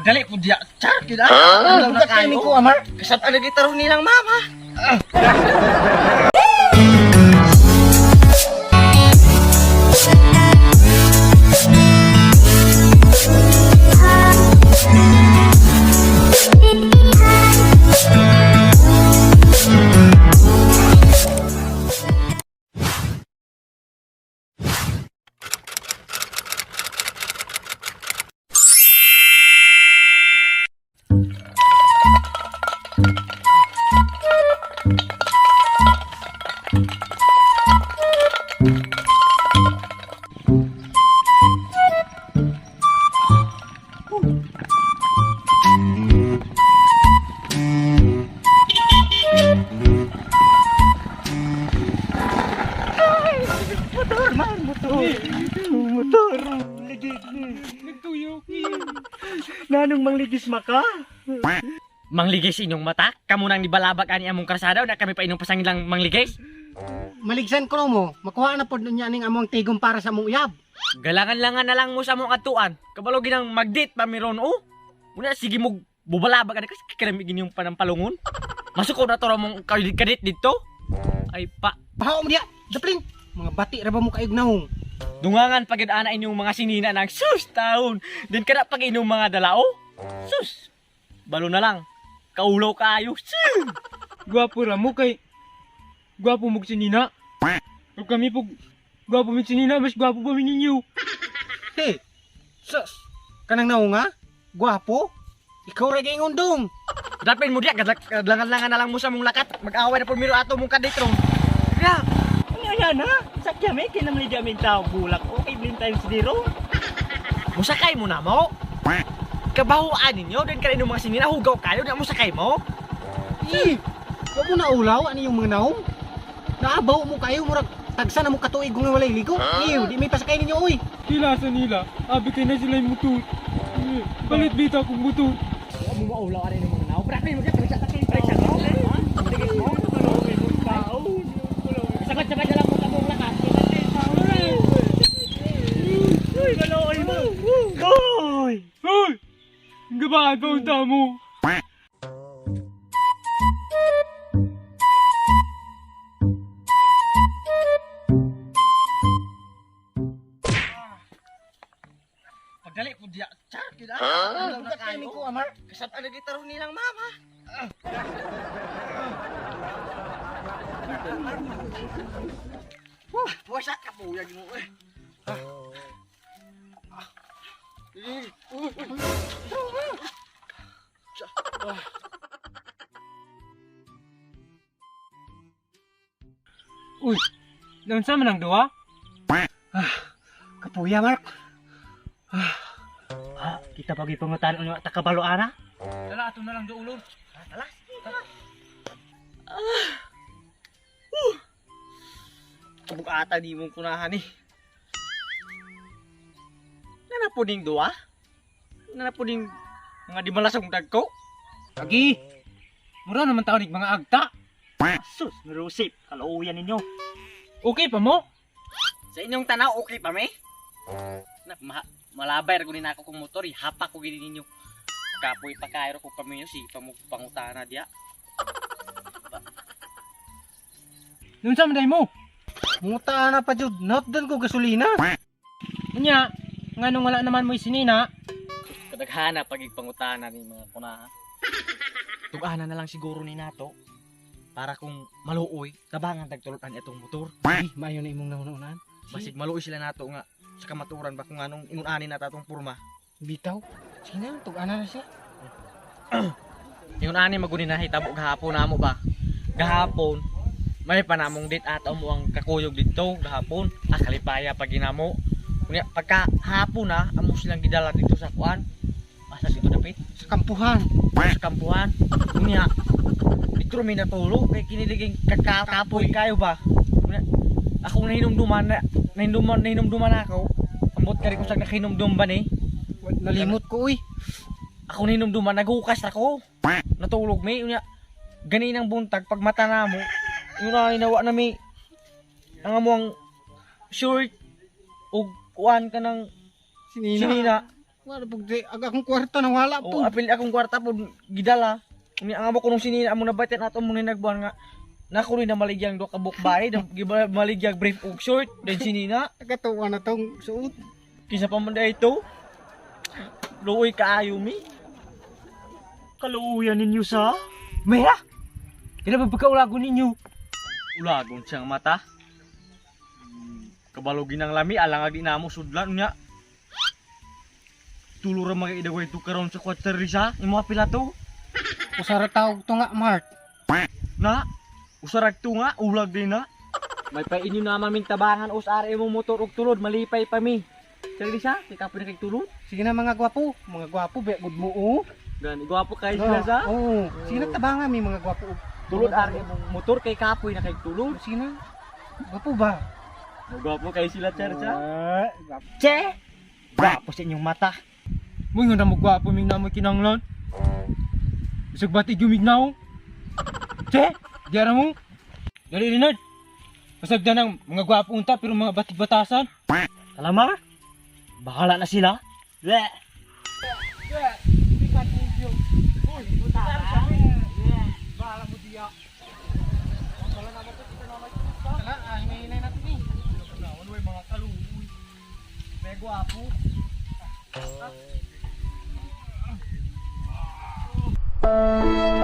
Pagdali po diya. Char, yun ah. Bugat kayo ko, Amar. Kasat ang nagitaro nilang mama. Motor man, motor. Motor. Ligid ni. Nagtuyo. Nanong mangligis maka? Mangligis inyong mata? Kamu nang nibalabag ani among karsada o na kami pa inyong pasangilang mangligis? Maligsan ko mo, makuha na pod niya ning among tigom para sa among uyab. Galangan-langan na lang mo sa among atuan. Kabalo ginang magdate pa miron o. Muna sige mo bubalabag ani kasi kikiramig inyong panampalungon. Masuko na to ra mong kadit dito. Ay pa. Bahaw mo diya, daplin. Mga bati ra ba mo kaayog nahong? Dungangan pagid ana inyong mga sinina ng sus taon. Din kada pag inyong mga dalao. Sus. Balo na lang. Kaulo kayo. Sus. Gwapo ra mo kay gwapo mo si Nina. Ug kami pug gwapo mi si Nina, mas gwapo pa mi ninyo. Hey, sus. Kanang nahong ha? Gwapo? Ikaw ra kay undong. Dapin mo diya, kadlangan-langan na lang mo sa mong lakat. Mag-away na po miro ato mong kadit ron. Ya. Ano yan ha? Sakya may kinamli di amin tao bulak. Okay, blin times zero. Musakay mo na mo. Kabahuan ninyo, din ka mga sinina, hugaw kayo, na musakay mo. Eh, wa mo na ulaw ani yung mga nahong? Naabaw mo kayo murag tagsa na mo katuig nga walay ligo. Ew, di may pasakay ninyo oy. Sila sa nila, abi kay na sila yung mutu. Balit bita kong mutu. Huwag mo maulaw ano yung mga nao. Brapin mo diya, paligsa, paligsa mo. Paligsa mo. Sagot-sagot na lang mo sa mong lakat. Uy, malooy mo. Uy! Hoy! Ang gabaan pa unta mo. Pagdali po diya, char, yun ah. Bugat kayo ko, Amar. Kasat ang nagitaro nilang mama. Wah, puwasa ka po, yag mo eh. Uy, naunsa man ang duwa? Kapuya, Mark. Ha, kita pagi pangutan unyo at kabalo ana. Tala ato na lang duulon. Kabukata di mong kunahan eh. Nana po ding duwa? Nana po ding mga di malasong dagko? Agi. Mura naman taon mga agta. Sus, merusip. Kalauyan ninyo. Okay pa mo? Sa inyong tanaw, okay pa me? Na, malabay ra ko ni nako kong motor, eh. Hapak ko gini ninyo. Kapoy pa kayo ko paminyo si pangutana diya. Naunsa man day mo? Muta na pa jud, not dan ko gasolina. Unya, nganong wala naman mo si Nina? Kadaghana pag pangutana ni mga kunaha. Tugana na lang siguro ni nato para kung maluoy, tabangan tagtulutan itong motor. Ay, maayo na imong nauna-unaan. Basig maluoy sila nato nga sa kamaturan ba kung anong ingon-ani na tatong purma. Bitaw. Sige na, tug-ana na siya. Ingon ani maguni na hitabo gahapon namo ba. Gahapon may panamong date ato mo ang kakuyog dito gahapon. Ah kalipaya pag ginamo. Unya pagka hapon na amo silang gidala dito sa kuan. Asa dito dapit? Sa kampuhan. Sa kampuhan. Unya dito mi natulog kay kiniliging kakakapoy kayo ba. Unya ako nahinumduman na nahinumduman ako. Ambot kari ko sa nakinumdum ba ni? Nalimot ko uy. Ako nahinumduman naghukas ako. Natulog mi unya ganinang buntag pag mata na mo yun na ginawa na mi ang among shirt ug kuan ka ng Sinina. sinina. Wala pug di ag akong kwarta nang wala O po. apil akong kwarta po gidala. Unya ang amo ko nung sinina amo nabatian ato mo nagbuan nga nako rin na maligyang do ka bukbay, maligyang brief ug short then sinina. Katuwa na tong suot. Kinsa pa man diay to? Luoy kaayo mi. Kaluuyan ninyo sa? Mera! Kaya ba pagkaulago ninyo? Ulagon siyang mata. Kabalugin ang lami, alang agi namo sudlan unya. Tulo ra mga idagway to karon sa kwarta Risa, imo pila to. Usara tawag to nga, Mark. Na, usarag to nga, ulag din na. May pa inyo naman ming tabangan us ari mo motor og tulod, malipay pa mi. Charlie siya, kay kapoy na kay tulod. Sige na mga gwapo, mga gwapo be gud mo oh. Gani gwapo kay sila sa. Oo. Sige na tabangan mi mga gwapo. Tulod ari mo motor kay kapoy na kay tulod. Sige na. Gwapo ba? Gwapo kay sila Charlie. Ah, gwapo. Che! Gwapo sa inyong mata. Mo nga na mo gwapo ming namoy kinanglan. Bisag ba't igumignaw? Che! Diara mo! Dali Renard! Basag na ng mga gwapo unta pero mga batig-batasan. Kalama? Bahala na sila. Bleh! Tara, ah, hinay-hinay natin eh. Ano mga kaluoy. May gwapo. Ah.